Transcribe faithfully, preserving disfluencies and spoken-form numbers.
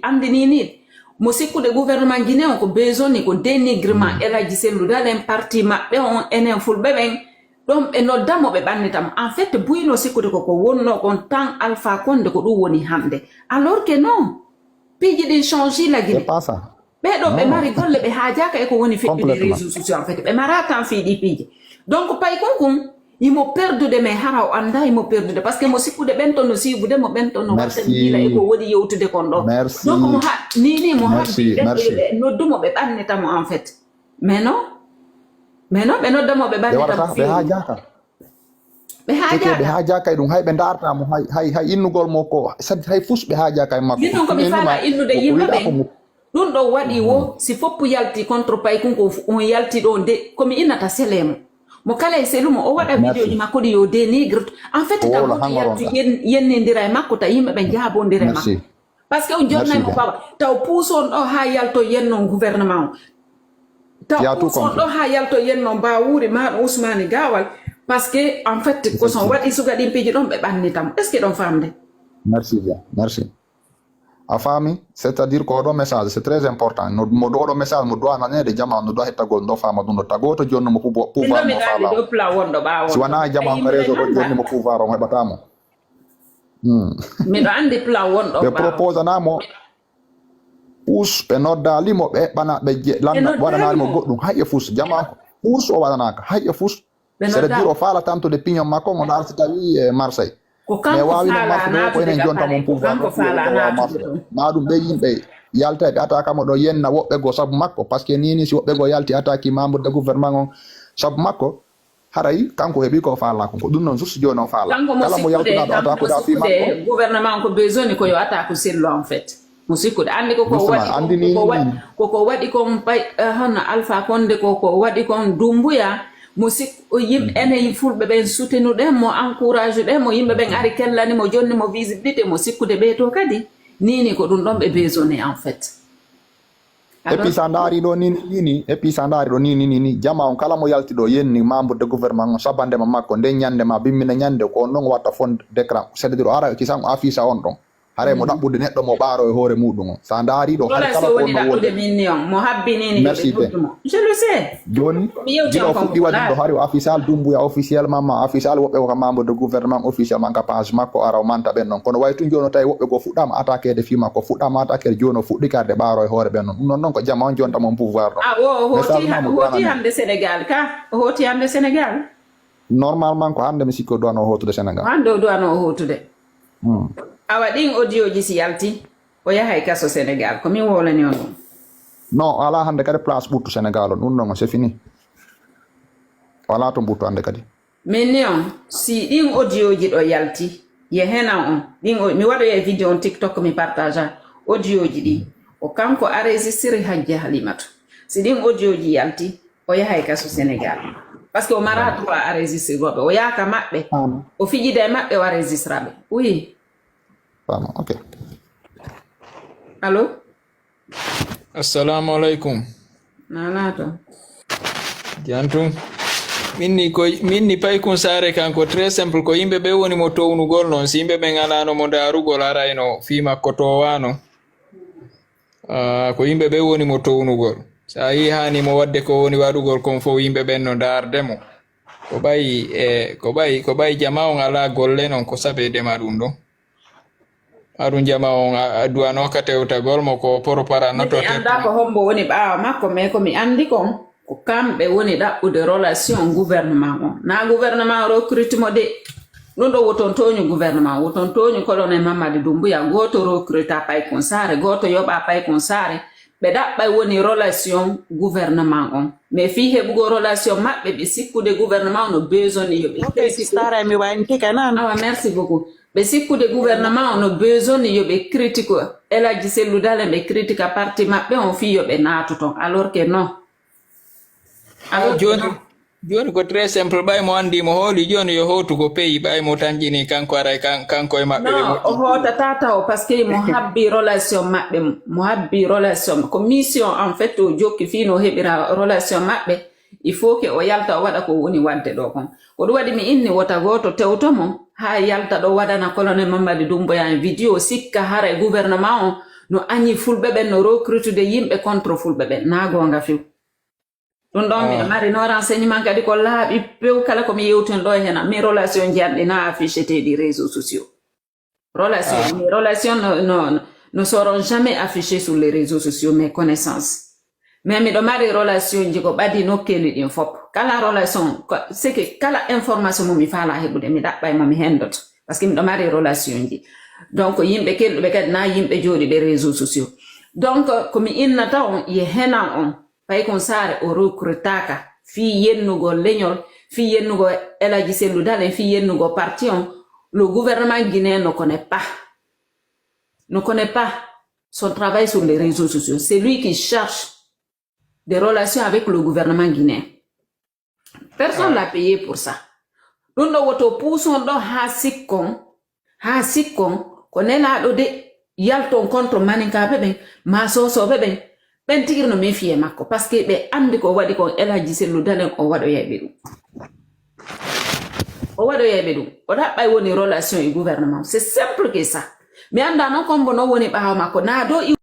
Anndi nii nii, mo sikkude gouvernement Guinée on ko besoin ni ko dénigrement El Hadji Cellou Dalein, parti maɓɓe on, enen fulɓe ɓen, ɗon ɓe nodda mo, ɓe ɓannita mo. En fait, buyno sikkude ko ko wonnoo kon tan Alpha Condé ko ɗum woni hannde. Alors que non, piiji ɗin change la Guinée. Ɓee ɗoo ɓe mari golle, ɓe haajaaka e ko woni feƴƴude réseaux sociaux. En fait, ɓe mara tan fii ɗii piiji. Donc, Paykunkun, imo perdude, mais hara o annda imo perdude, parce que mo sikkude ɓen ton no siibude mo, ɓen ton no watta miila e ko woni yewtude kon ɗo. Donc, mo ha-, nii nii mo habbi ɓe, ɓe noddu mo, ɓe ɓannita mo, en fait. Mais non, mais non, ɓe nodda mo, ɓe ɓannita mo. Ɓe haajaaka. Ɓe haajaaka. Ɓe haajaaka e ɗum, hay ɓe ndaarta mo, hay, hay, hay innugol mo ko, sadi hay fus ɓe haajaaka e makko. Min non ko mi faala innude yimɓe ɓen. Ɗum ɗo waɗi wo, si foppu yalti contre Paykun ko fu-, on yalti ɗon de, ko mi innata sele mo. Mo kala e selu mo, o waɗa vidéo ji makko ɗi yo dénigre. En fait, taw yalti yen-, yennindira e makko, taw yimɓe ɓe njaabondira e makko. Parce que on jonnay mo fawa. Taw puus on ɗo haa yalto yenno gouvernement on. Taw puus on ɗo haa yalto yenno Mbaawuri maa ɗo Ousmane Gawal. Parce que, en fait, ko son waɗi suga ɗin piiji ɗon ɓe ɓannita mo. Est-ce que ɗon famde? Merci bien. Merci. A faami? C'est-à-dire ko oɗo message, c'est très important. No, mo ɗo oɗo message, mo doit nanede jama, no doit hettagol, no faama ɗum, no tagoto jonni mo pouvoir, pouvoir mo faala. Si wona jama on ko réseau ɗo jonni mo pouvoir on heɓata mo. Hmm. Miɗo anndi plan wonɗo ɓe ɓaawo. Ɓe proposana mo puus, ɓe noddaali mo, ɓe ɓana, ɓe je-, lanna, ɓe waɗanaali mo goɗɗum, hay e fus, jama ko puus o waɗanaaka, hay e fus. C'est-à-dire o faala tantude pignon makko, mo ndaar si tawi e Marseille. Ko kanko faala naatude ɗo, ko enen jonta mon pouvoir ɗo, ko kanko faala naatude ɗo. Ma ɗum ɓe yimɓe yalta ɓe attaque mo ɗo yenna woɓɓe goo sabu makko, parce que nii nii si woɓɓe goo yalti attaque membre de gouvernement on sabu makko, haray kanko heɓi ko faala kon. Ko ɗum noon juste jooni o faala. Kanko mo sikkude, kanko mo sikkude gouvernement on ko besoin ko yo attaque sello en fait. Mo sikkude. Anndi ko ko waɗi kon, ko ko wa-, ko ko waɗi kon pay, eh, hono Alpha Condé ko ko waɗi kon Dumbuya. Mo sik-, o yim-, enen fulɓe ɓen soutenuɗen mo, encourageɗen mo, yimɓe ɓen ari kellani mo, jonni mo visibilité, mo sikkude ɓee to kadi. Nii nii ko ɗum ɗon ɓe besoin en fait. Et puis, sa ndaari ɗo ni, ni, ni, et puis, sa ndaari ɗo ni, ni, ni, ni, jama on kala mo yalti ɗo yenni membre de gouvernement on, sabande ma makko, nden ñande ma bimmina ñande, ko on ɗon watta fond d'écran. C'est-à-dire, o ara kisan o affiche on ɗon. Haray mo ɗaɓɓude neɗɗo mo ɓaaro e hoore muɗum on. Sa ndaari ɗo, haray kala ko woni ɗaɓɓude min ni on, mo habbi ni ni yo ɓe noddu mo. Je le sais. Jooni, gila o fuɗɗi waɗude ɗo, hari o affiche al Dumbuya officiellement, ma affiche al woɓɓe ko ka membre de gouvernement officiellement ka page makko, ara o manta ɓen non. Kono way tun jooni o tawi woɓɓe goo fuɗɗaama attaquede fii makko, fuɗɗaama attaquede jooni o fuɗɗi karde ɓaaro e hoore ɓen non. Ɗum non non ko jama on jonta mon pouvoir ɗon. Ah, o, o hooti ha-, o hooti hannde Sénégal ka? O hooti hannde Sénégal? Normalement ko hannde mi sikki o duwano o hootude Sénégal. Hannde o duwano o hootude. Hmm. Awa ɗin audio ji si yalti, o yahay kaso Sénégal. Ko min wowlani on ɗum. Non, alaa hannde kadi place ɓuttu Sénégal on. Ɗum non, c'est fini. Alaa toon ɓuttu hannde kadi. Min ni on, si ɗin audio ji ɗo yalti, ye henan on, ɗin o-, mi waɗoya e vidéo on TikTok, mi partage audio ji ɗi. O kanko enregistré Hajja Halimatu. Si ɗin audio ji yalti, o yahay kaso Sénégal. Parce que o mara droit enregistré goɓe. O yaaka maɓɓe. O fijida e maɓɓe, o enregistra ɓe. Oui. Faama, ok. Allô? Assalamu alaikum. Nana to. Jantum. Min ni ko, min ni Paykun Saare kan ko très simple, ko yimɓe ɓe woni mo townugol noon. Si yimɓe ɓen alano mo ndaarugol, arayno fii makko towano. Ah, ko yimɓe ɓe woni mo townugol. Sa yii hani mo wadde ko woni waɗugol kon fof, yimɓe ɓen no ndaarde mo. Ko ɓay, e, ko ɓay, ko ɓay jama on alaa golle non, ko sabe dema ɗum ɗon. Aɗum jama on a, a duwano ka tewtagol mo ko propara no to. Mi annda ko hombo woni ɓaawo makko, mais ko mi anndi kon, ko kamɓe woni ɗaɓɓude relation gouvernement on. Na gouvernement recrute mo de. Ɗum ɗo woton tooñu gouvernement, woton tooñu colonel Mamadi Doumbouya, gooto recruta Paykun Saare, gooto yoɓa Paykun Saare. Ɓe ɗaɓɓay woni relation gouvernement on. Mais fii heɓugol relation maɓɓe, ɓe sikkude gouvernement on no besoin yo ɓe critique. Ok, sista Aray, mi waynti ka nan. Awa, merci beaucoup. Ɓe sikkude gouvernement on no besoin yo ɓe critique. El Hadji Cellou Dalein ɓe critique parti maɓɓe on fii yo ɓe naatu ton. Alors que non. Alors que non. Jooni ko très simple, ɓay mo anndi mo hooli, jooni yo hootu ko pays, ɓay mo tanƴini kanko aray kan-, kanko e maɓɓe ɓe moƴƴi. Non, o hootata taw, parce que mo habbi relation maɓɓe, mo habbi relation, ko mission en fait o jokki fii no heɓira relation maɓɓe. Il faut que o yalta o waɗa ko woni waɗde ɗo kon. Ko ɗum waɗi mi inni wota gooto tewto mo, haa yalta ɗo waɗana colonel Mamadi Doumbouya en vidéo, sikka haray gouvernement on no añi fulɓe ɓen, no recrutude yimɓe contre fulɓe ɓen. Na goonga few. Ɗum ɗon miɗo mari no renseignement kadi ko laaɓi pew, kala ko mi yewtin ɗo e hena mi relation njiyanɗi na affiché teɗi réseaux sociaux. Relation, mes relations ne, ne, ne seront jamais affichées sur les réseaux sociaux, mes connaissances. Mais miɗo mari relation ji ko ɓadi nokkeeli ɗin fop. Kala relation, ko- c'est que kala information mo mi faala heɓude, mi ɗaɓɓay mo mi hendoto. Parce que miɗo mari relation ji. Donc yimɓe kelɗuɓe kadi na yimɓe jooɗiɓe réseaux sociaux. Donc ko mi innata on, ye henan on. Paykun Saare o recrutaka fii yennugol leñol, fii yennugol El Hadji Cellou Dalein, fii yennugol parti on. Le gouvernement guinéen ne connaît pas, ne connaît pas son travail sur les réseaux sociaux. C'est lui qui cherche des relations avec le gouvernement guinéen. Personne l'a payé pour ça. Ɗum ɗo woto puuson ɗo haa sikkon, haa sikkon ko nelaaɗo de, yalton contre maninkaaɓe ɓen, maa soosooɓe ɓen, ɓen tigi no méfier makko, parce que ɓe anndi ko waɗi kon El Hadji Cellou Dalein o waɗoyay ɓe ɗum. O waɗoyay ɓe ɗum. O ɗaɓɓay woni relation e gouvernement. C'est simple que ça. Mi annda noon kon mbo no woni ɓaawo makko. Naa do